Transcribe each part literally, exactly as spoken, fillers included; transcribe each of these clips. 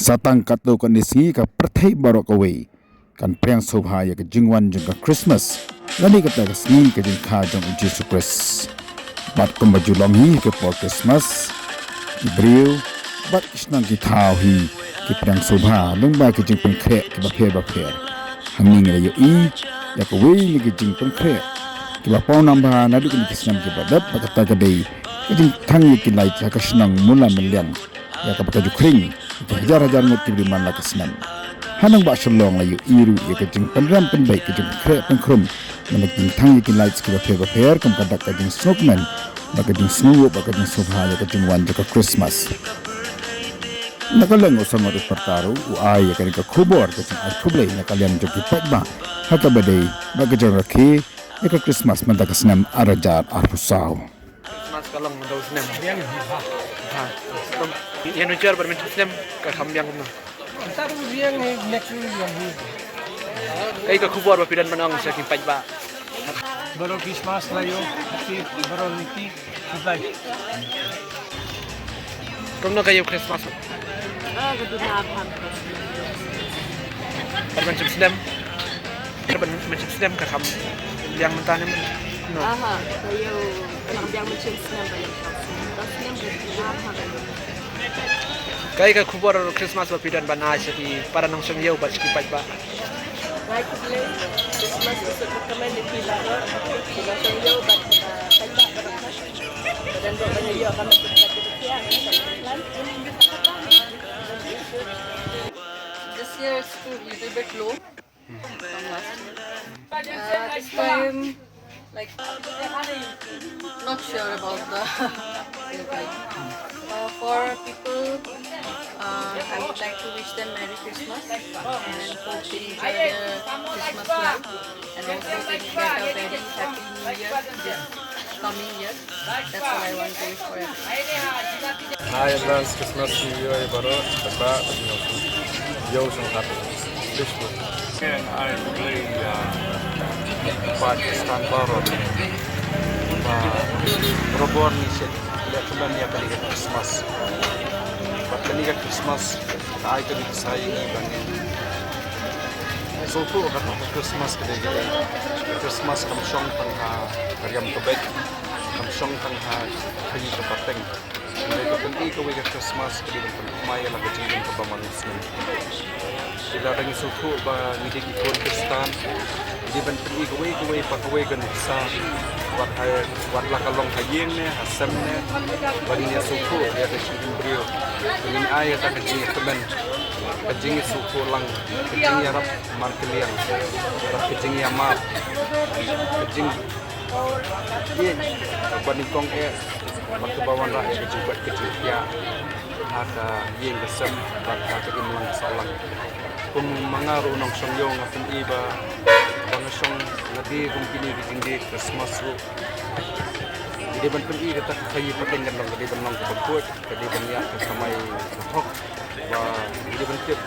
Sa tang katto katne sngi ka pyrthei baroh kawei kan pdiang sngewbha ïa ka jingwan jong ka Christmas, lane kata ka sngi ka jingkha jong u Jisu Khrist. Bad kumba ju long hi ha ka por Christmas, ki briew bad ki shnong ki thaw hi ki pdiang sngewbha lyngba ki jingpynkhreh kiba pher bapher. Hangne ngi la ïohi ïa kawei na ki jingpynkhreh kiba paw nam bha naduh kine ki snem kiba dep, bad kata ka dei ka jingthang ïa ki light ha ka shnong Mula Meliang, ïa kaba ka ju khring ki hajar hajar ngut ki briew man la ka snem. Ha nongbah Shillong la ïohi ruh ïa ka jingpynrem pynbeit, ka jingpynkhreh pynkhrum, bad ka jingthang ïa ki lights kiba pher bapher kum ka dak ka jingsngewkmen bad ka jingsngewbha bad ka jingsngewbha ïa ka jingwan jong ka Christmas. Na ka liang u Samar u Pyrta ruh u ai ïa kane ka khubor ka jingai khublei na ka liang jong ki paidbah ha kaba dei bad ka jingrakhe ïa ka Christmas mynta ka snem ar hajar arphew saw. Christmas ka long mynta u snem. Ha. Ïa u jar bad mynta u snem ka kham biang kumno? Mynta u riang hi, next u riang hi. Kaei ka khubor ba phi don ban ong sha ki paidbah? Baroh Christmas la ïoh, happy baroh niti, khublei. Kumno ka ïew Christmas? Ah, ka duna bha. Bad mynta u snem. Bad mynta u snem ka kham biang mynta ne? No. Aha, ka ïew ka kham biang mynta u snem, ka ïew ka kham biang mynta u snem. Kaei ka khubor Christmas ba phi don ban ai sha ki para nongshong ïew bad sha ki paidbah? Ngai khublei Christmas ka suk ka kmen ïa phi baroh, ki nongshong ïew bad, ah, paidbah baroh. Ka don baroh ban ïoh ka met ka jingpynkhiah. This year it's too little bit low. Uh, this time, like, not sure about the uh, for people, uh, I would like to wish them Merry Christmas and hope they enjoy the Christmas life and also they get a very happy New Year this coming year. That's all I want to wish for everyone. Hi, advance Christmas to you, everybody. Bye bye. Yo, some happy. Wish for. Ken, I play, uh, Pakistan baroh. Ba, barabor ngi shait leh kmen ïa kane ka Christmas. Bad kane ka Christmas ka ai kane ka sa ïa ngi ba ngin sngewthuh kata ka Christmas ka dei kaei. Christmas kam shong tang ha ka riam ka beit, kam shong tang ha ka ïing ka pateng. Hynrei ka pyni kawei ka Christmas ka dei ban pynthymmai ïa la ka jingim kaba man la snem. Te lada ngi sngewthuh ba ngi dei ki khun Khristan, ngi dei ban pyni kawei kawei pa kawei ka nuksa, wat ha, wat la ka long ha ïing ne ha sem ne, ba ngin ïa sngewthuh ïa ka jingim briew. Ba ngin ai ïa ka jingïakmen, ka jingïasngewthuh lang, ka jingïarap markylliang, bad ka jingïamap, ka jing Ïa, ba nyngkong eh, bad kaba wanrah ïa ka jingkoit ka jingkhiah ha ka ïing ka sem bad ha ka imlang ka sahlang. Kum ma nga ruh u nongshong ïew nga pyni ba, ba nga shong nga die kum kine ki jingdie Christmas ruh. Ngi dei ban pyni kata ka khaïi pateng kan long, ka dei ban long kaba khuid, ka dei ban ïaid ka kamai ka hok. Ba ngi dei ban tip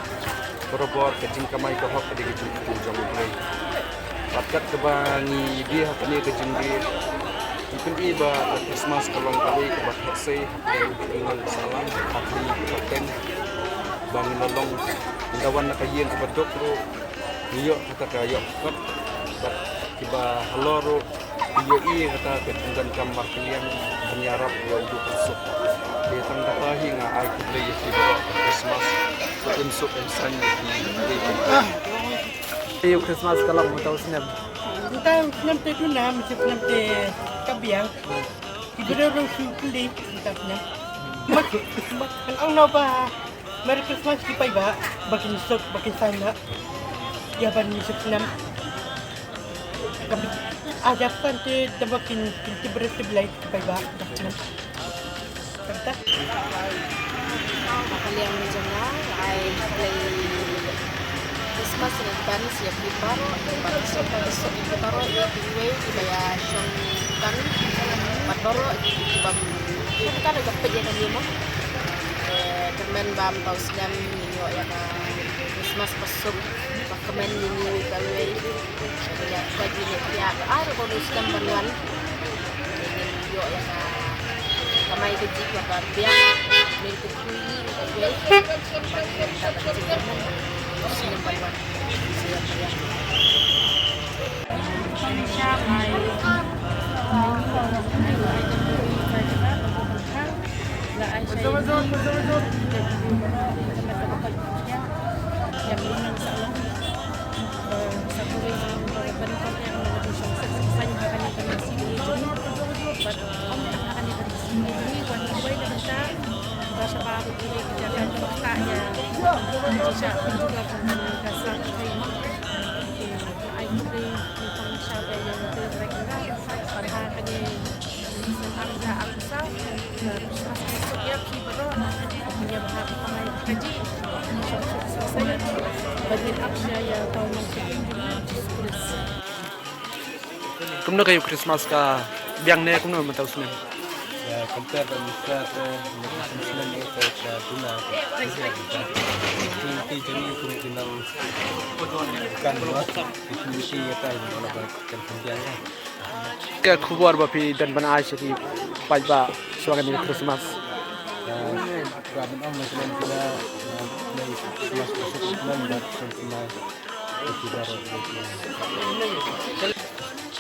barabor ka jingkamai ka hok ka dei ka jingkyrkhu jong U Blei. Bad kat kaba ngi die ha kane ka jingdie, ngi pyni ba ka Christmas ka long kawei kaba theh sei ha ka imlang ka sahlang, ha ka pateng, ba ngin da long, ngin da wan na ka ïing kaba duk ruh, ngi ïoh kata ka ïoh kot, bad kiba halor ruh ki ïohi kata ka jingdonkam markylliang ban ïarap ïa u duk u suk. Te tang kata hi nga ai khublei ïa phi baroh, Christmas ka im suk im saiñ ïa phi. Ïa u Christmas ka long mynta u snem. Mynta u snem te duna, mynta u snem te ka biang. Ki briew ruh shu kylli mynta u snem. Mat, mat, kan ong noh ba Merry Christmas ki paidbah, ba kin suk, ba kin saiñ noh. Ïa ban ïa suk snem. Ka bit, ah, ïa san te da ba kin, kin tip briew tip Blei ki paidbah, ba snem. Kata. Ka liang jong nga, ai Blei Christmas in advance ïa phi baroh, bad suk, bad suk ïa phi baroh, ïa kiwei kiba ïa shong kan, bad baroh kiba, kiba ka peit ïa kane mo. Eh, kyrmen ba mynta u snem ngin ïoh ïa ka Christmas ba suk, ba kmen ïa ngi iwei pa iwei. Ïa ka jingïaid ïa ka ar ba u snem ban wan. Ngin ïoh ïa ka kamai kajih kaba biang. Kumno ka ïa u Christmas ka biang ne kumno mynta u snem? Ya, compare bad mynta te, mynta u snem te ka duna. Ki, ki jong ngi kum ki nong kan, no? Ki kum ki ïa ka, ïa ka, ïa ka, ïa ka. Ka khubor ba phi don ban ai sha ki paidbah shuwa kane ka Christmas. Ya, ka ban ong na kane ka, na, na Christmas, Christmas, Christmas.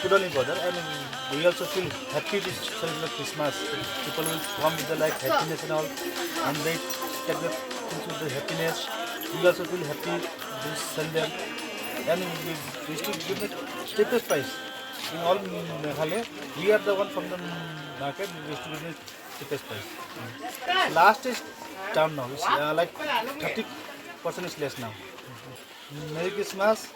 Good evening, brother. I mean, we also feel happy this celebration of Christmas. People will come with the, like, happiness and all, and they take the things with the happiness. We also feel happy this Sunday, and we, we used to give the cheapest price in all Meghalaya. We are the one from the market. We used to give the cheapest price. Last is down now. It's, uh, like, thirty percent is less now. Merry Christmas.